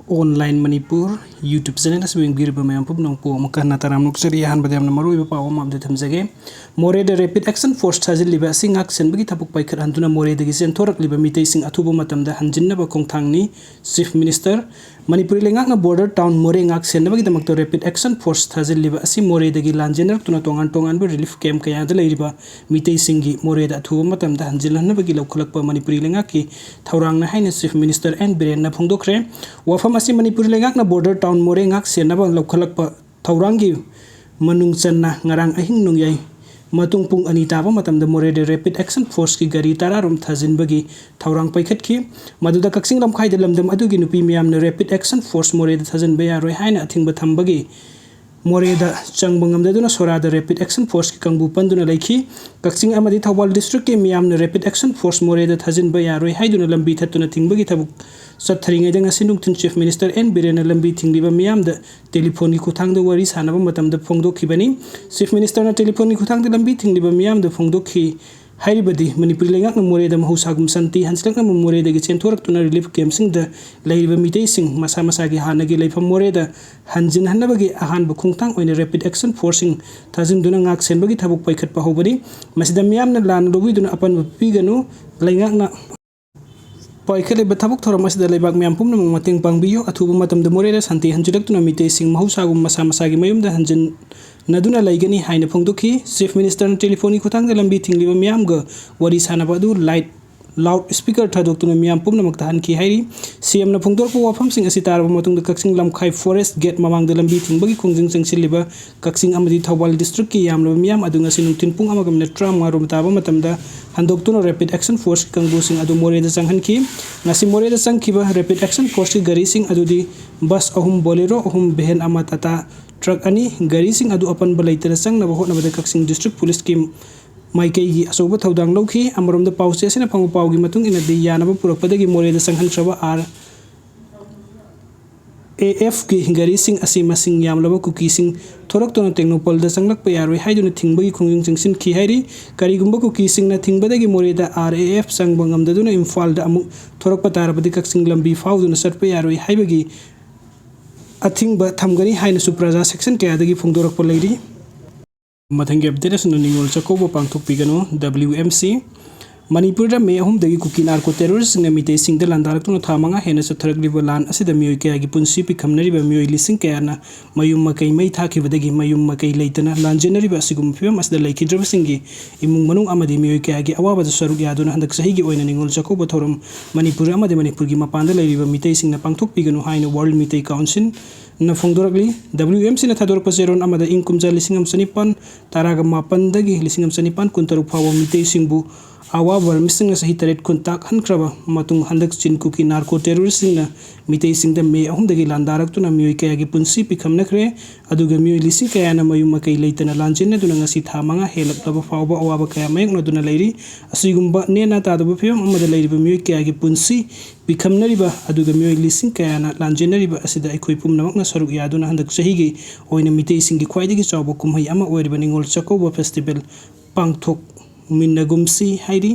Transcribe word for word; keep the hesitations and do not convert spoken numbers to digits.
Online Manipur YouTube channel ꯑꯁꯤꯕꯨ ꯌꯦꯡꯕꯤꯔꯤꯕ ꯃꯌꯥꯝ ꯄꯨꯝꯅꯃꯛꯄꯨ ꯑꯃꯨꯛꯀ ꯍꯟꯅ ꯇꯔꯥꯝꯅ ꯑꯣꯛꯆꯔꯤ꯫ ꯑꯍꯥꯟꯕꯗ ꯌꯥꯝꯅ ꯃꯔꯨꯑꯣꯏꯕ ꯄꯥꯎ ꯑꯃ ꯑꯝꯇ ꯊꯝꯖꯒꯦ꯫ ꯃꯣꯔꯦꯗ Rapid Action Force ꯊꯥꯖꯤꯜꯂꯤꯕ ꯑꯁꯤ ꯉꯥꯛ ꯁꯦꯟꯕꯒꯤ ꯊꯕꯛ ꯄꯥꯏꯈꯠꯍꯟꯗꯨꯅ ꯃꯣꯔꯦꯗꯒꯤ ꯆꯦꯟꯊꯣꯔꯛꯂꯤꯕ ꯃꯤꯇꯩꯁꯤꯡ ꯑꯊꯨꯕ ꯃꯇꯝꯗ ꯍꯟꯖꯤꯟꯅꯕ ꯈꯣꯡꯊꯥꯡꯅꯤ꯫ Chief Minister, ꯃꯅꯤꯄꯨꯔꯤ ꯂꯩꯉꯥꯛꯅ border town ꯃꯣꯔꯦ ꯉꯥꯛ ꯁꯦꯟꯅꯕꯒꯤꯗꯃꯛꯇ Rapid Action Force ꯊꯥꯖꯤꯜꯂꯤꯕ ꯑꯁꯤ ꯃꯣꯔꯦꯗꯒꯤ ꯂꯥꯟꯖꯦꯟꯅꯔꯛꯇꯨꯅ ꯇꯣꯉꯥꯟ ꯇꯣꯉꯥꯟꯕ relief camp ꯀꯌꯥꯗ ꯂꯩꯔꯤꯕ ꯃꯤꯇꯩꯁꯤꯡꯒꯤ ꯃꯣꯔꯦꯗ ꯑꯊꯨꯕ ꯃꯇꯝꯗ ꯍꯟꯖꯤꯜꯍꯟꯅꯕꯒꯤ ꯂꯧꯈꯠꯂꯛꯄ ꯃꯅꯤꯄꯨꯔꯤ ꯂꯩꯉꯥꯛꯀꯤ ꯊꯧꯔꯥꯡꯅꯤ ꯍꯥꯏꯅ Chief Minister ꯑꯦꯟ ꯕꯤꯔꯦꯟꯅ ꯐꯣꯡꯗꯣꯛꯈ꯭ꯔꯦ꯫ ꯋꯥꯐꯝ ꯑꯁꯤ ꯃꯅꯤꯄꯨꯔ ꯂꯩꯉꯥꯛꯅ border town ꯃꯣꯔꯦ ꯉꯥꯛ ꯁꯦꯟꯅꯕ ꯂꯧꯈꯠꯂꯛꯄ ꯊꯧꯔꯥꯡꯒꯤ ꯃꯅꯨꯡ ꯆꯟꯅ ꯉꯔꯥꯡ ꯑꯍꯤꯡ ꯅꯣꯡꯌꯥꯏ ꯃꯇꯨꯡ ꯄꯨꯡ ꯑꯅꯤ ꯇꯥꯕ ꯃꯇꯝꯗ ꯃꯣꯔꯦꯗ Rapid Action Forceꯀꯤ ꯒꯥꯔꯤ ꯇꯔꯥꯔꯣꯝ ꯊꯥꯖꯤꯟꯕꯒꯤ ꯊꯧꯔꯥꯡ ꯄꯥꯏꯈꯠꯈꯤ꯫ ꯃꯗꯨꯗ ꯀꯛꯆꯤꯡ ꯂꯝꯈꯥꯏꯗ ꯂꯝꯗꯝ ꯑꯗꯨꯒꯤ ꯅꯨꯄꯤ ꯃꯤꯌꯥꯝꯅ Rapid Action Force ꯃꯣꯔꯦꯗ ꯊꯥꯖꯤꯟꯕ ꯌꯥꯔꯣꯏ ꯍꯥꯏꯅ ꯑꯊꯤꯡꯕ ꯊꯝꯕꯒꯤ ꯃꯣꯔꯦꯗ ꯆꯪꯕ ꯉꯝꯗꯗꯨꯅ ꯁꯣꯔꯥꯗ Rapid Action Forceꯀꯤ ꯀꯥꯡꯕꯨ ꯄꯟꯗꯨꯅ ꯂꯩꯈꯤ꯫ ꯀꯛꯆꯤꯡ ꯑꯃꯗꯤ ꯊꯧꯕꯥꯜ districtꯀꯤ ꯃꯤꯌꯥꯝꯅ Rapid Action Force ꯃꯣꯔꯦꯗ ꯊꯥꯖꯤꯟꯕ ꯌꯥꯔꯣꯏ ꯍꯥꯏꯗꯨꯅ ꯂꯝꯕꯤ ꯊꯠꯇꯨꯅ ꯊꯤꯡꯕꯒꯤ ꯊꯕꯛ ꯆꯠꯊꯔꯤꯉꯩꯗ ꯉꯁꯤ ꯅꯨꯡꯊꯤꯜ Chief Minister ꯑꯦꯟ ꯕꯤꯔꯦꯟꯅ ꯂꯝꯕꯤ ꯊꯤꯡꯂꯤꯕ ꯃꯤꯌꯥꯝꯗ telephoneꯒꯤ ꯈꯨꯠꯊꯥꯡꯗ ꯋꯥꯔꯤ ꯁꯥꯟꯅꯕ ꯃꯇꯝꯗ ꯐꯣꯡꯗꯣꯛꯈꯤꯕꯅꯤ꯫ Chief Ministerꯅ telephoneꯒꯤ ꯈꯨꯠꯊꯥꯡꯗ ꯂꯝꯕꯤ ꯊꯤꯡꯂꯤꯕ ꯃꯤꯌꯥꯝꯗ ꯐꯣꯡꯗꯣꯛꯈꯤ꯫ ꯍꯥꯏꯔꯤꯕꯗꯤ ꯃꯅꯤꯄꯨꯔꯤ ꯂꯩꯉꯥꯛꯅ ꯃꯣꯔꯦꯗ ꯃꯍꯧꯁꯥꯒꯨꯝ ꯁꯥꯟꯇꯤ ꯍꯟꯖꯤꯜꯂꯛꯅꯕ ꯃꯣꯔꯦꯗꯒꯤ ꯆꯦꯟꯊꯣꯔꯛꯇꯨꯅ relief campꯁꯤꯡꯗ ꯂꯩꯔꯤꯕ ꯃꯤꯇꯩꯁꯤꯡ ꯃꯁꯥ ꯃꯁꯥꯒꯤ ꯍꯥꯟꯅꯒꯤ ꯂꯩꯐꯝ ꯃꯣꯔꯦꯗ ꯍꯟꯖꯤꯟꯍꯟꯅꯕꯒꯤ ꯑꯍꯥꯟꯕ ꯈꯣꯡꯊꯥꯡ ꯑꯣꯏꯅ Rapid Action Forceꯁꯤꯡ ꯊꯥꯖꯤꯟꯗꯨꯅ ꯉꯥꯛ ꯁꯦꯟꯕꯒꯤ ꯊꯕꯛ ꯄꯥꯏꯈꯠꯄ ꯍꯧꯕꯅꯤ꯫ ꯃꯁꯤꯗ ꯃꯤꯌꯥꯝꯅ ꯂꯥꯟꯅ ꯂꯧꯕꯤꯗꯨꯅ ꯑꯄꯟꯕ ꯄꯤꯒꯅꯨ꯫ ꯂꯩꯉꯥꯛꯅ ꯄꯥꯏꯈꯠꯂꯤꯕ ꯊꯕꯛ ꯊꯧꯔꯝ ꯑꯁꯤꯗ ꯂꯩꯕꯥꯛ ꯃꯤꯌꯥꯝ ꯄꯨꯝꯅꯃꯛ ꯃꯇꯦꯡ ꯄꯥꯡꯕꯤꯌꯨ꯫ ꯑꯊꯨꯕ ꯃꯇꯝꯗ ꯃꯣꯔꯦꯗ ꯁꯥꯟꯇꯤ ꯍꯟꯖꯤꯜꯂꯛꯇꯨꯅ ꯃꯤꯇꯩꯁꯤꯡ ꯃꯍꯧꯁꯥꯒꯨꯝ ꯃꯁꯥ ꯃꯁꯥꯒꯤ ꯃꯌꯨꯝꯗ ꯍꯟꯖꯤꯟꯅꯗꯨꯅ ꯂꯩꯒꯅꯤ ꯍꯥꯏꯅ ꯐꯣꯡꯗꯣꯛꯈꯤ꯫ Chief Ministerꯅ telephoneꯒꯤ ꯈꯨꯠꯊꯥꯡꯗ ꯂꯝꯕꯤ ꯊꯤꯡꯂꯤꯕ ꯃꯤꯌꯥꯝꯒ ꯋꯥꯔꯤ ꯁꯥꯟꯅꯕ ꯑꯗꯨ light loud speaker ꯊꯥꯗꯣꯛꯇꯨꯅ ꯃꯤꯌꯥꯝ ꯄꯨꯝꯅꯃꯛ ꯇꯥꯍꯟꯈꯤ ꯍꯥꯏꯔꯤ꯫ CMꯅ ꯐꯣꯡꯗꯣꯔꯛꯄ ꯋꯥꯐꯝꯁꯤꯡ ꯑꯁꯤ ꯇꯥꯔꯕ ꯃꯇꯨꯡꯗ ꯀꯛꯆꯤꯡ ꯂꯝꯈꯥꯏ forest gate ꯃꯃꯥꯡꯗ ꯂꯝꯕꯤ ꯊꯤꯡꯕꯒꯤ ꯈꯣꯡꯖꯪ ꯆꯪꯁꯤꯜꯂꯤꯕ ꯀꯛꯆꯤꯡ ꯑꯃꯗꯤ ꯊꯧꯕꯥꯜ districtꯀꯤ ꯌꯥꯝꯂꯕ ꯃꯤꯌꯥꯝ ꯑꯗꯨ ꯉꯁꯤ ꯅꯨꯡꯊꯤꯜ ꯄꯨꯡ ꯑꯃꯒ minute ꯇꯔꯥꯃꯉꯥ ꯔꯣꯝ ꯇꯥꯕ ꯃꯇꯝꯗ ꯍꯟꯗꯣꯛꯇꯨꯅ Rapid Action Forceꯀꯤ ꯀꯥꯡꯕꯨꯁꯤꯡ ꯑꯗꯨ ꯃꯣꯔꯦꯗ ꯆꯪꯍꯟꯈꯤ꯫ ꯉꯁꯤ ꯃꯣꯔꯦꯗ ꯆꯪꯈꯤꯕ Rapid Action Forceꯀꯤ ꯒꯥꯔꯤꯁꯤꯡ ꯑꯗꯨꯗꯤ bus ꯑꯍꯨꯝ, Bolero ꯑꯍꯨꯝ, van ꯑꯃ, Tata truck ꯑꯅꯤ, ꯒꯥꯔꯤꯁꯤꯡ ꯑꯗꯨ ꯑꯄꯟꯕ ꯂꯩꯇꯅ ꯆꯪꯅꯕ ꯍꯣꯠꯅꯕꯗ ꯀꯛꯆꯤꯡ district policeꯀꯤ ꯃꯥꯏꯀꯩꯒꯤ ꯑꯆꯧꯕ ꯊꯧꯗꯥꯡ ꯂꯧꯈꯤ꯫ ꯑꯃꯔꯣꯝꯗ ꯄꯥꯎꯆꯦ ꯑꯁꯤꯅ ꯐꯪꯕ ꯄꯥꯎꯒꯤ ꯃꯇꯨꯡ ꯏꯟꯅꯗꯤ ꯌꯥꯅꯕ ꯄꯨꯔꯛꯄꯗꯒꯤ ꯃꯣꯔꯦꯗ ꯆꯪꯍꯟꯈ꯭ꯔꯕ ꯑꯥꯔ ꯑꯦ ꯑꯦꯐꯀꯤ ꯒꯥꯔꯤꯁꯤꯡ ꯑꯁꯤ ꯃꯁꯤꯡ ꯌꯥꯝꯂꯕ ꯀꯨꯀꯤꯁꯤꯡ ꯊꯣꯔꯛꯇꯨꯅ ꯇꯦꯡꯅꯧꯄꯜꯗ ꯆꯪꯂꯛꯄ ꯌꯥꯔꯣꯏ ꯍꯥꯏꯗꯨꯅ ꯊꯤꯡꯕꯒꯤ ꯈꯣꯡꯖꯪ ꯆꯪꯁꯤꯟꯈꯤ ꯍꯥꯏꯔꯤ꯫ ꯀꯔꯤꯒꯨꯝꯕ ꯀꯨꯀꯤꯁꯤꯡꯅ ꯊꯤꯡꯕꯗꯒꯤ ꯃꯣꯔꯦꯗ ꯑꯥꯔ ꯑꯦ ꯑꯦꯐ ꯆꯪꯕ ꯉꯝꯗꯗꯨꯅ ꯏꯝꯐꯥꯜꯗ ꯑꯃꯨꯛ ꯊꯣꯔꯛꯄ ꯇꯥꯔꯕꯗꯤ ꯀꯛꯆꯤꯡ ꯂꯝꯕꯤ ꯐꯥꯎꯗꯨꯅ ꯆꯠꯄ ꯌꯥꯔꯣꯏ ꯍꯥꯏꯕꯒꯤ ꯑꯊꯤꯡꯕ ꯊꯝꯒꯅꯤ ꯍꯥꯏꯅꯁꯨ ꯄ꯭ꯔꯖꯥ ꯁꯦꯛꯁꯟ ꯀꯌꯥꯗꯒꯤ ꯐꯣꯡꯗꯣꯔꯛꯄ ꯂꯩꯔꯤ꯫ ꯃꯊꯪꯒꯤ ꯑꯞꯗꯦꯠ ꯑꯁꯤꯅ Ningol Chakkouba ꯄꯥꯡꯊꯣꯛꯄꯤꯒꯅꯨ, W M C. ꯃꯅꯤꯄꯨꯔꯗ ꯃꯦ ꯑꯍꯨꯝꯗꯒꯤ ꯀꯨꯀꯤ ꯅꯥꯔꯀꯣ ꯇꯦꯔꯣꯔꯤꯁ꯭ꯠꯁꯤꯡꯅ ꯃꯤꯇꯩꯁꯤꯡꯗ ꯂꯥꯟꯗꯥꯔꯛꯇꯨꯅ ꯊꯥ ꯃꯉꯥ ꯍꯦꯟꯅ ꯆꯠꯊꯔꯛꯂꯤꯕ ꯂꯥꯟ ꯑꯁꯤꯗ ꯃꯤꯑꯣꯏ ꯀꯌꯥꯒꯤ ꯄꯨꯟꯁꯤ ꯄꯤꯈꯝꯅꯔꯤꯕ ꯃꯤꯑꯣꯏ ꯂꯤꯁꯤꯡ ꯀꯌꯥꯅ ꯃꯌꯨꯝ ꯃꯀꯩ ꯃꯩ ꯊꯥꯈꯤꯕꯗꯒꯤ ꯃꯌꯨꯝ ꯃꯀꯩ ꯂꯩꯇꯅ ꯂꯥꯟꯖꯦꯟꯅꯔꯤꯕ ꯑꯁꯤꯒꯨꯝꯕ ꯐꯤꯕꯝ ꯑꯁꯤꯗ ꯂꯩꯈꯤꯗ꯭ꯔꯕꯁꯤꯡꯒꯤ ꯏꯃꯨꯡ ꯃꯅꯨꯡ ꯑꯃꯗꯤ ꯃꯤꯑꯣꯏ ꯀꯌꯥꯒꯤ ꯑꯋꯥꯕꯗ ꯁꯔꯨꯛ ꯌꯥꯗꯨꯅ ꯍꯟꯗꯛ ꯆꯍꯤꯒꯤ ꯑꯣꯏꯅ ꯅꯤꯉꯣꯜ ꯆꯥꯛꯀꯧꯕ ꯊꯧꯔꯝ ꯃꯅꯤꯄꯨꯔ ꯑꯃꯗꯤ ꯃꯅꯤꯄꯨꯔꯒꯤ ꯃꯄꯥꯟꯗ ꯂꯩꯔꯤꯕ ꯃꯤꯇꯩꯁꯤꯡꯅ ꯄꯥꯡꯊꯣꯛꯄꯤꯒꯅꯨ ꯍꯥꯏꯅ ꯋꯥꯔꯜ ꯃꯤꯇꯩ ꯀꯥꯎꯟꯁꯤꯜꯅ ꯐꯣꯡꯗꯣꯔꯛꯂꯤ꯫ ꯗꯕ꯭ꯂꯤꯎ ꯑꯦꯝ ꯁꯤꯅ ꯊꯥꯗꯣꯔꯛꯄ ꯆꯦꯔꯣꯜ ꯑꯃꯗ ꯏꯪ ꯀꯨꯝꯖꯥ ꯂꯤꯁꯤꯡ ꯑꯃ ꯆꯅꯤꯄꯥꯟ ꯇꯔꯥꯒ ꯃꯥꯄꯟꯗꯒꯤ ꯂꯤꯁꯤꯡ ꯑꯃ ꯆꯅꯤꯄꯥꯟ ꯀꯨꯟꯇꯔꯨꯛ ꯐꯥꯎꯕ ꯃꯤꯇꯩꯁꯤꯡꯕꯨ ꯑꯋꯥ ꯕꯔꯃꯤꯁꯤꯡꯅ ꯆꯍꯤ ꯇꯔꯦꯠ ꯀꯨꯟ ꯇꯥꯛꯍꯟꯈ꯭ꯔꯕ ꯃꯇꯨꯡ ꯍꯟꯗꯛ ꯆꯤꯟ ꯀꯨꯀꯤ ꯅꯥꯔꯀꯣ ꯇꯦꯔꯣꯔꯤꯁ꯭ꯠꯁꯤꯡꯅ ꯃꯤꯇꯩꯁꯤꯡꯗ ꯃꯦ ꯑꯍꯨꯝꯗꯒꯤ ꯂꯥꯟꯗꯥꯔꯛꯇꯨꯅ ꯃꯤꯑꯣꯏ ꯀꯌꯥꯒꯤ ꯄꯨꯟꯁꯤ ꯄꯤꯈꯝꯅꯈ꯭ꯔꯦ꯫ ꯑꯗꯨꯒ ꯃꯤꯑꯣꯏ ꯂꯤꯁꯤꯡ ꯀꯌꯥꯅ ꯃꯌꯨꯝ ꯃꯀꯩ ꯂꯩꯇꯅ ꯂꯥꯟꯖꯦꯟꯅꯗꯨꯅ ꯉꯁꯤ ꯊꯥ ꯃꯉꯥ ꯍꯦꯜꯂꯛꯂꯕ ꯐꯥꯎꯕ ꯑꯋꯥꯕ ꯀꯌꯥ ꯃꯥꯌꯣꯛꯅꯗꯨꯅ ꯂꯩꯔꯤ꯫ ꯑꯁꯤꯒꯨꯝꯕ ꯅꯦꯅꯥ ꯇꯥꯗꯕ ꯐꯤꯕꯝ ꯑꯃꯗ ꯂꯩꯔꯤꯕ ꯃꯤꯑꯣꯏ ꯀꯌꯥꯒꯤ ꯄꯨꯟꯁꯤ ꯄꯤꯈꯝꯅꯔꯤꯕ ꯑꯗꯨꯒ ꯃꯤꯑꯣꯏ ꯂꯤꯁꯤꯡ ꯀꯌꯥꯅ ꯂꯥꯟꯖꯦꯟꯅꯔꯤꯕ ꯑꯁꯤꯗ ꯑꯩꯈꯣꯏ ꯄꯨꯝꯅꯃꯛꯅ ꯁꯔꯨꯛ ꯌꯥꯗꯨꯅ ꯍꯟꯗꯛ ꯆꯍꯤꯒꯤ ꯑꯣꯏꯅ ꯃꯤꯇꯩꯁꯤꯡꯒꯤ ꯈ꯭ꯋꯥꯏꯗꯒꯤ ꯆꯥꯎꯕ ꯀꯨꯝꯍꯩ ꯑꯃ ꯑꯣꯏꯔꯤꯕ ꯅꯤꯉꯣꯜ ꯆꯥꯛꯀꯧꯕ ꯐꯦꯁꯇꯤꯚꯦꯜ ꯄꯥꯡꯊꯣꯛꯃꯤꯟꯅꯒꯨꯝꯁꯤ ꯍꯥꯏꯔꯤ꯫